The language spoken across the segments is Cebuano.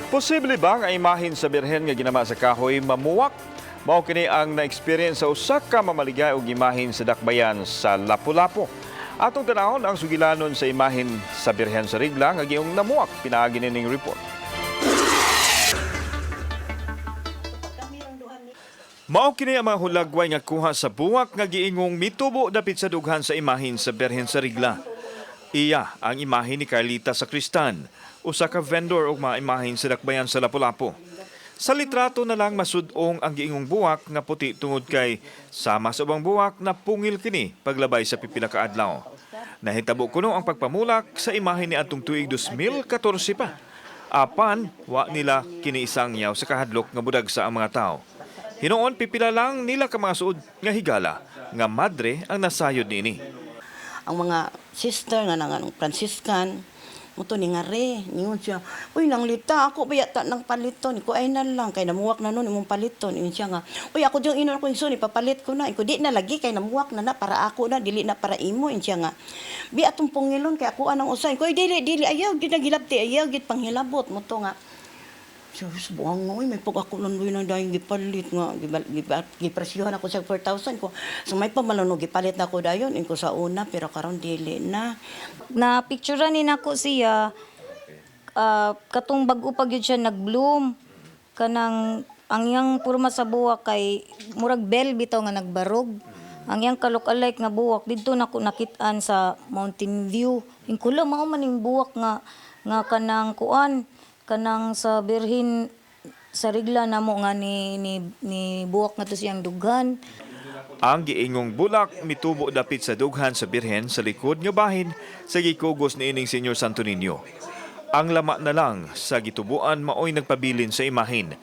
Posible ba nga imahin sa Birhen nga ginama sa kahoy mamuwak? Mao kini ang na-experience sa usa ka mamaligay og imahin sa dakbayan sa Lapu-Lapu. Atong tanawon ang sugilanon sa imahin sa Birhen sa Rigla nga giingong namuwak pinaagi nining report. Mao kini ang mga hulagway nga kuha sa buwak nga giingong mitubo dapit sa dughan sa imahin sa Birhen sa Rigla. Iya ang imahin ni Carlita Sacristan, usa ka vendor og mga imahin sa dakbayan sa Lapu-Lapu. Sa litrato na lang masudong ang giingong buwak nga puti tungod kay sama sa ubang buwak na pungil kini paglabay sa pipila ka adlaw. Nahitabo kuno ang pagpamulak sa imahin ni atong tuig 2014 pa. Apan, wa nila kini isang yaw sa kahadlok nga budag sa ang mga tao. Hinuon pipila lang nila ka mga suod nga higala nga madre ang nasayod niini. Ang mga sister nga nang Franciscan mo to ni ngare ningon siya, "Uy, nang lita ako ba yata nang paliton ko ay na lang kay namuwak na nun imong paliton." Ingon siya nga, "Uy, ako diyong inon ko insun ipapalit ko na." Ko, "Di na lagi kay namuwak na na para ako na, dili na para imo." Ingon siya nga, "Bi atong pungilon kay ako anang usay ko." "Ay, dili, dili, ayaw gid nagilabti, ayaw gid panghilabot." Mo to nga, Sus, buang oy, may pag ako lang na dahil gipalit nga, gipresyohan ako sa 4,000 ko. So may pamalono, gipalit na ako dayon, inko sa una, pero karon dili na. Na picturean ni nako siya, katong bag-o pa gyud siya nag-bloom, kanang ang iyang porma sa buwak kay murag bell bitaw nga nagbarog ang iyang ka-look-alike nga buwak. Didto nako nakit-an sa Mountain View. Ingkula, mao man ning buwak nga nga kanang kuan, kanang sa Birhin sa Rigla namo nga ni buwak nga to siyang dughan. Ang giingong bulak mitubo dapit sa dughan sa Birhen sa likod nga bahin sa gikugos niining Senyor Santo Niño. Ang lama na lang sa gitubuan maoy nagpabilin sa imahin.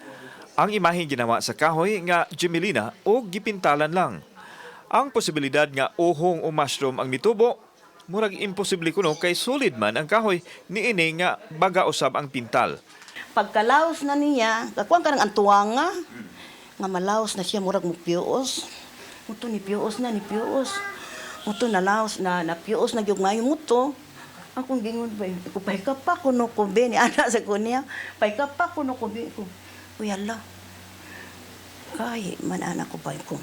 Ang imahin ginawa sa kahoy nga gmelina o gipintalan lang. Ang posibilidad nga uhong o mushroom ang mitubo, murag imposible kuno kay solid man ang kahoy niini nga baga usab ang pintal. Pagkalaos na niya, kakuan ka ng antuwanga, nga malaos na siya, murag mo piyos. Muto ni piyos na, ni piyos. Muto na laos na, na piyos na gyud ngayon muto. Akong gingon ba, ko pahika pa kuno ko be, ni ana sa ko niya, pahika pa kuno ko be ko. Uy, ala. Kay man ana ko ba ko.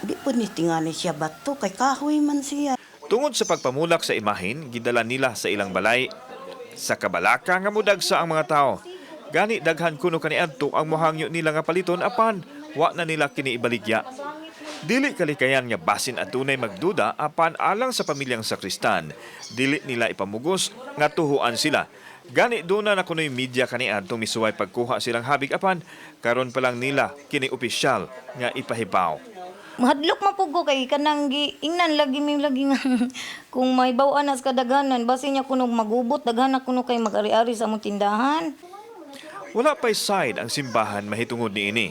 Di po ni tingali siya bato kay kahoy man siya. Tungod sa pagpamulak sa imahin, gidala nila sa ilang balay sa kabalaka nga mudagsa ang mga tao. Gani daghan kuno kaniadto ang mohangyo nila nga paliton apan wa na nila kini ibaligya. Dili kalikayan nga basin adunay magduda apan alang sa pamilyang sakristan, dili nila ipamugos nga tuhuan sila. Gani duna na kuno'y media kaniadtong misuway pagkuha silang habig apan karon pa lang nila kini opisyal nga ipahibaw. Mahadlok man pud ko kay kanang gi ingnan lagi mi lagi nga kung may baw-an nas kadaghanan, basin niya kuno magubot, daghan na kuno kay mag-ari-ari sa among tindahan. Wala pa'y side ang simbahan mahitungod niini.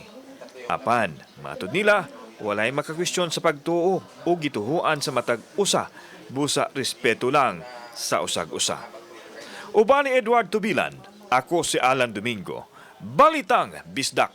Apan, matud nila, walay makakwestiyon sa pagtuo o gituhuan sa matag usa, busa respeto lang sa usag-usa. Uban ni Edward Tubilan, ako si Alan Domingo. Balitang Bisdak.